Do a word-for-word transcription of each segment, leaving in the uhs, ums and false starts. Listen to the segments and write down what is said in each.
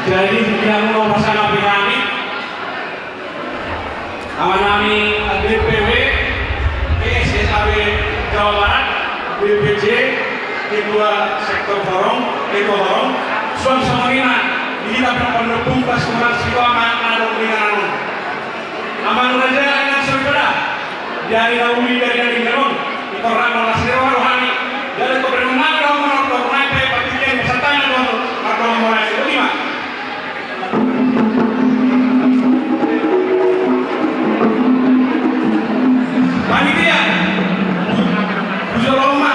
Jadi, di na molo pasangapi hami, amanami D P W P S S A B Jawa Barat, D P C, Ketua Sektor Horong, Ketua Horong, suang songon i ma di hita pinompar ni ompu, pasupasu ni amang na adong di na. Amang raja, nang songon i pe da, di ari na uli, di ari na denggan on, ditorang ma las ni roha rohami. Jadi, tu pernah na dohot, dohot na pe, partingkian, pasahat tangan dohot, mardongan mona, itu lima. Panitia, bujur loma.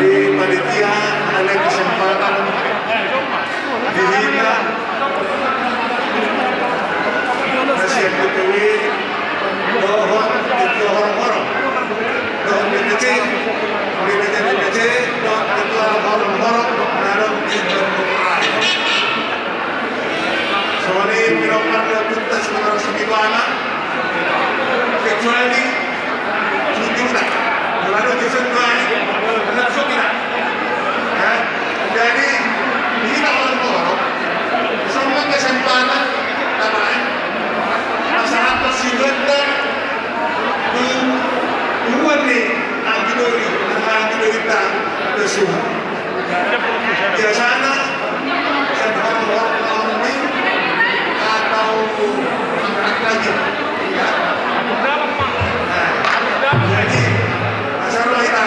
Di panitia, ada kesempatan di hita, na sian D P W, dohot ketua horong-horong, dohot D P C, D P C, D P C, dohot ketua horong-horong, na adong di Bandung Raya. Songon i pinompar ni ompunta, songon i pinompar, kecuali Sujuta. Lalu kecuali, lalu kita. Ya. Jadi, di hita horong-horong, songon kesempatan, apa, ya? Pasahat tu si Genta, tu, tu Wandi, anggi doli, anggi doli ta, tu Suhu. Biasana, sian horong-horong ni atau angkat lagi. Ya. Nah, jadi, asal lo hita,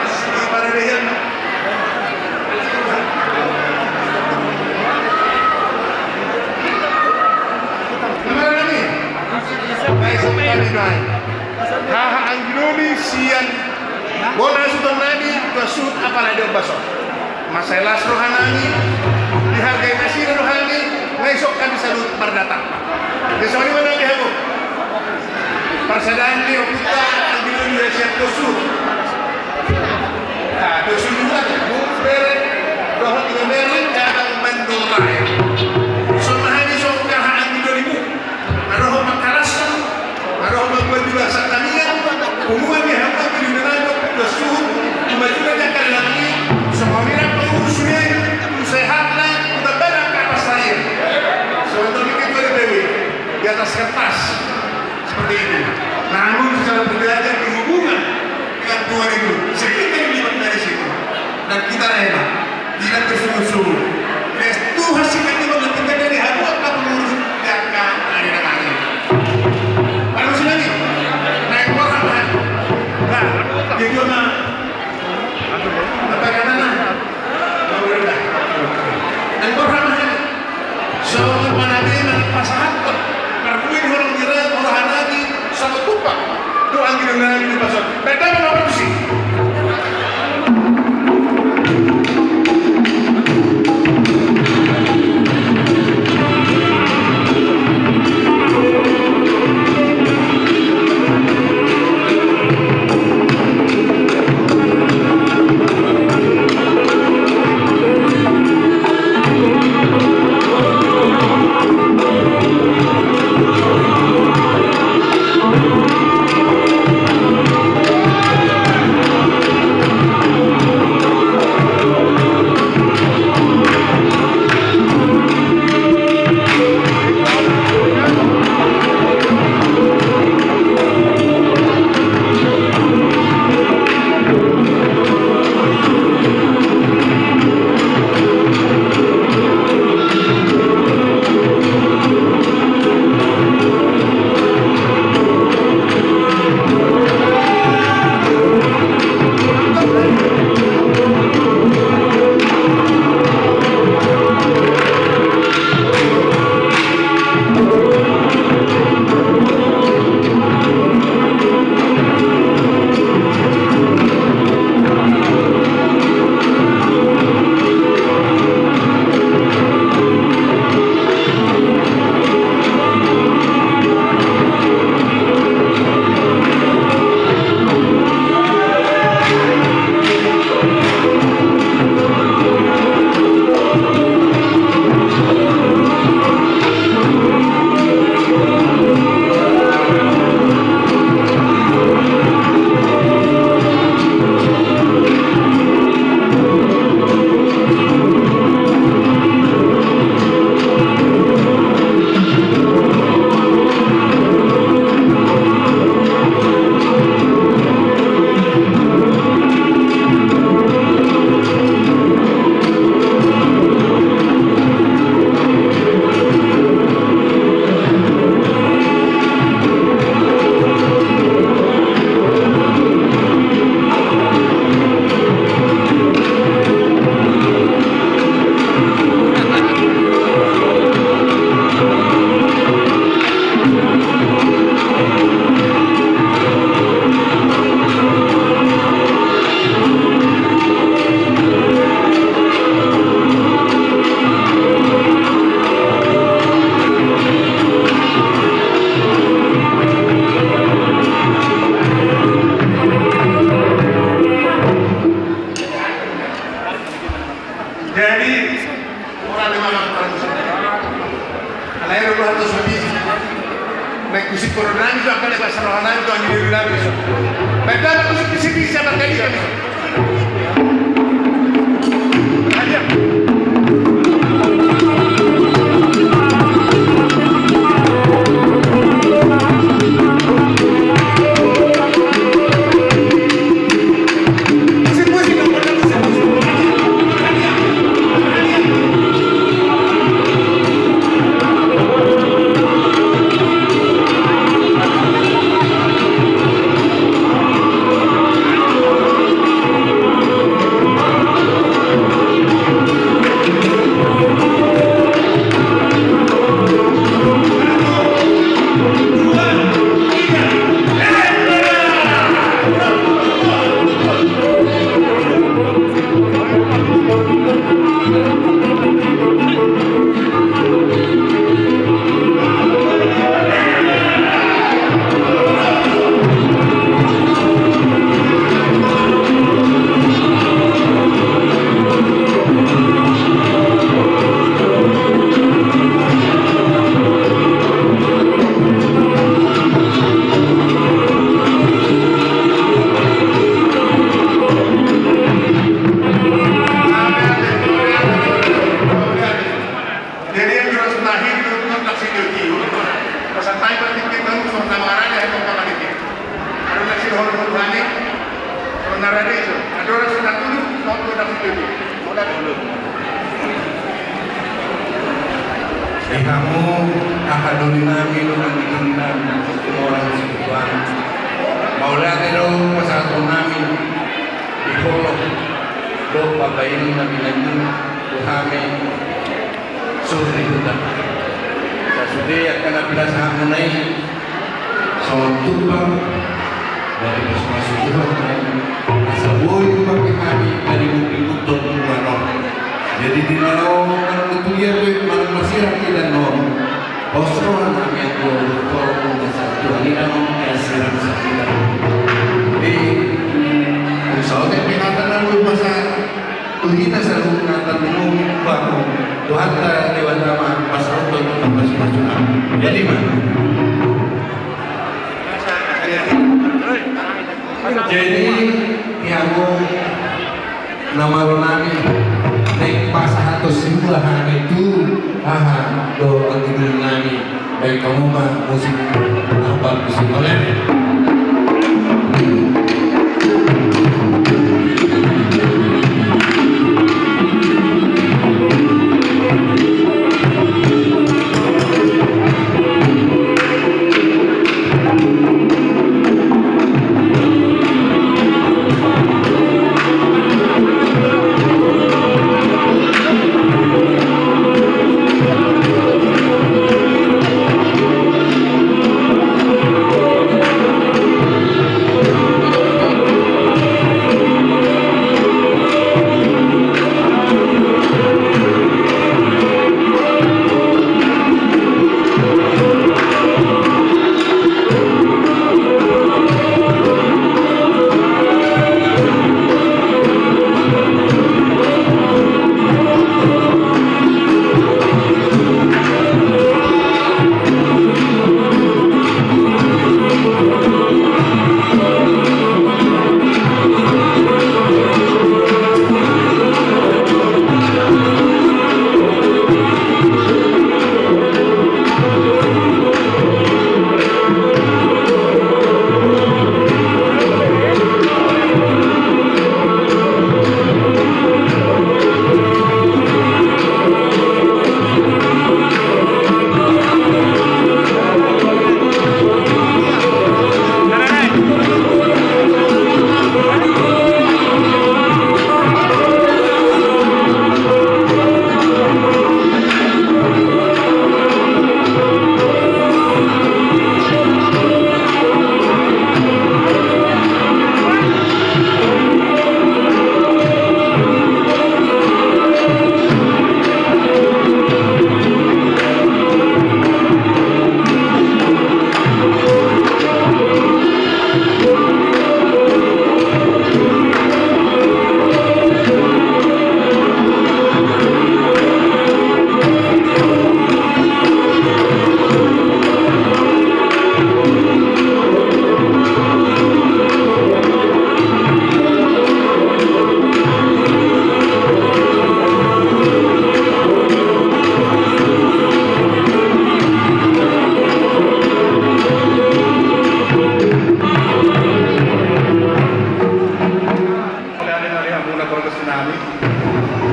si pada dehan. Gimana nih? Baik, sampai tadi, baik. Haha, anggi doli sian bona suhut nami, tu suhut apala di ombas on. Mansai las roha nami, dihargai nasida do hami, na isok hami salut mardatang. Jadi songon i ma nang di hamu. Parsadaan ni ompunta anggi doli sian tu suhut. Nah, tu suhut, tu suhut bere, dohot di bere, cabang Bandung Raya. Songon hami songon haha anggi dolimu. Adong mangkalashon, adong mambuat di bangsa kami, punguan ni hata di nami, tu suhut, tu maju na jangkar lagi, songon i na pengurus ni, tu sehat na, tu tambah na kapas saya. Songon i ketua D P W, di atas kertas, seperti itu. Namun secara pribadi, di hubungan dengan Tuhan itu, saya kira ini dari situ. Dan kita rela. Tidak bersungut-sungut. Tuhan sih kan cuma lebih dari hamu apa pengurus jaka dari nangani. Baru sih lagi. Naik orang kan. Nah, dia juga mah. Apa kata nah? Naik orang kan. Songon i ma nang pasahathon parbue ni horong ni roha nami, songon tumpang tu anggi doli nami di ombas on. Baik, damang ma tusi. Jadi, yang terus lahir, terus tak sini, pas sampai berarti kita, terus sama raja, itu apa lagi? Ado na sidohononmu tu hami, songon na ra di son. Andorang so tatudu, songon na sidohononmu. Mauliate. Di hamu, angka doli nami, dohot anggi doli nami, songon na sidohononmu. Mauliate do pasahaton nami, di holong, dohot pambahenan nami na tu hami. Suhut ni huta. Sasude angka na pinasahatmuna i songon tumpang dari pasupasu Tuhan, asa boi dipakke hami, dari mungkin buton Tuhan on. Jadi di na laho manang tu dia pe manang masirang idanon. Pos roha nami anggo holong muna sa Tuhan idanon, ya sirang sa idanon. Jadi, saotik pe hata na boi masa tu hita saluhutna, tarlumobi tu Tuhanta Debata ma pasahathon tu pasupasu nami. Jadi ma. Jadi, di hamu na malo nami, naeng pasahathon siula hami tu haha dohot anggi doli nami. Baik, hamu ma musik, apa musik, boleh?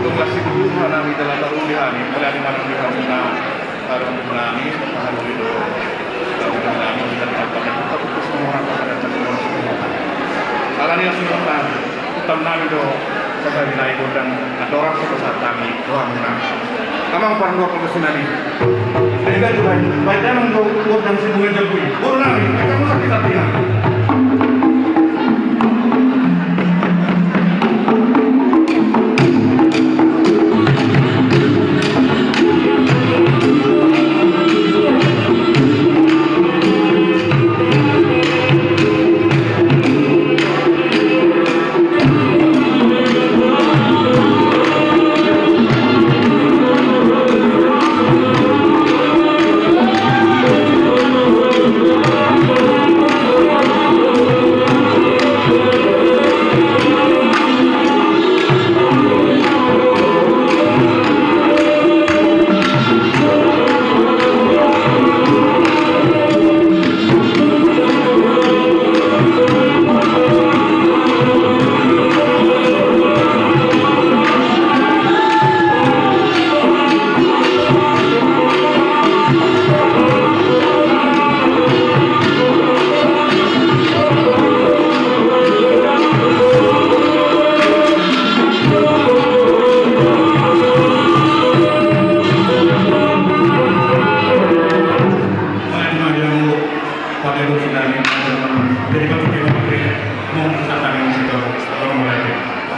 Tung las situtu roha nami jala taruli hami, mauliate ma di hamuna, taruli nami, taruli do, taruli nami, taruli nami, taruli nami. Alani las ni roha nami, taon nami do, sahali nai gondang andorang so pasahat hami rohamuna. Amang pargual pargonsi nami. Jadi kan Tuhan, baik damang do gondang si bunga jabu i. Boru nami, angka musik kita tina.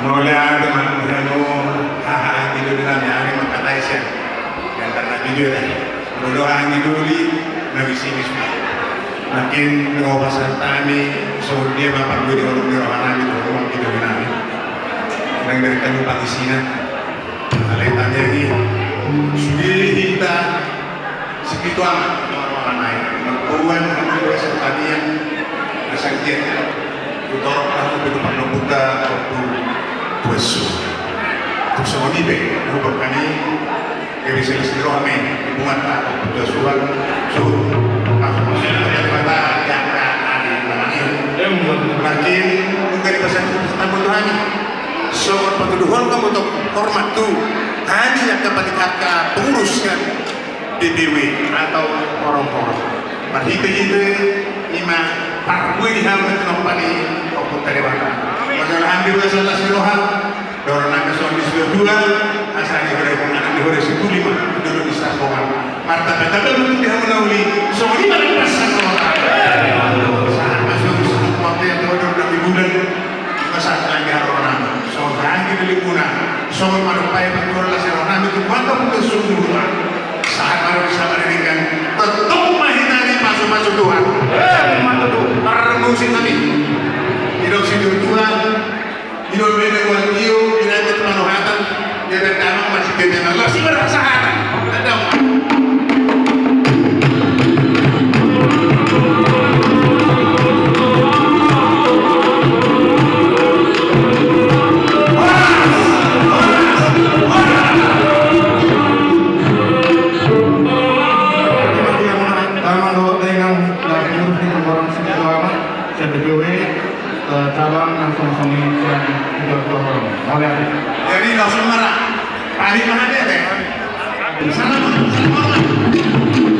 Mauliate ma, mauliate ma, mauliate ma, haha, gitu, gitu, nami, nami, mangkatai sian. Yang karena video, ya. Molo do hami doli, na bisi-bisi. Makin ro pasahat hami, songon dia ma pargui di holong ni roha nami, tu holong ni roha nami. Nang dari kami pagi sina. Alai tadi lagi, sudah kita segitu amat, roha nami. Merkuan, merkuan, sekalian, kesaktian. Tutorop lah, tapi tu parloputa, tu, tu esu. Tu songon i pe, tu berkani, Gabe silas ni roha ma i, hubungan ta, tu suan, su, aku masuk ke Debata, yang ka, adi, namanya. Makin, nunga dipasahat, pasahat tu hami. Songon patuduhon hamu tu, hormat tu, hami angka panitia, angka pengurus kan, D P W atau orang-orang. Marhite-hite, ima, pargui di hami, tu nompani, ompung ta Debata. Masalah hami, masalah si roha, Dohonon nami songon i, sude dua, asa di hore, anak di hore, si tuli ma, dulu di Sambongan. Martamba-tamba ma tutu di hamu na uli, songon i ma di pasahat roha. Sahat ma songon i, songon i, waktu yang tahu, dohonon nami bulan, masa lagi haroa nami. Songon i lagi di lingkungan, songon i ma dohot pae, patuduhon las ni roha nami, tu kuat, tu suruhan. Sahat ma dohot sama di ringgan, tetap ma hita di pasu-pasu Tuhan. Parmusi nami. Didok si Tuhan. Ido bene buat iu, bene buat panuhatan, dia berdamang masih bene malas, ibarat sahana. Dadam. Horas! Horas! Horas! Damang dohot dengan, dengan pengurus di Pemborong Sini Doama, C P P W, Eh, cabang langsung sini sian tiga puluh orang. Mauliate. Jadi langsung marah. Pahit banget ya, teh. Salam, salam hormat.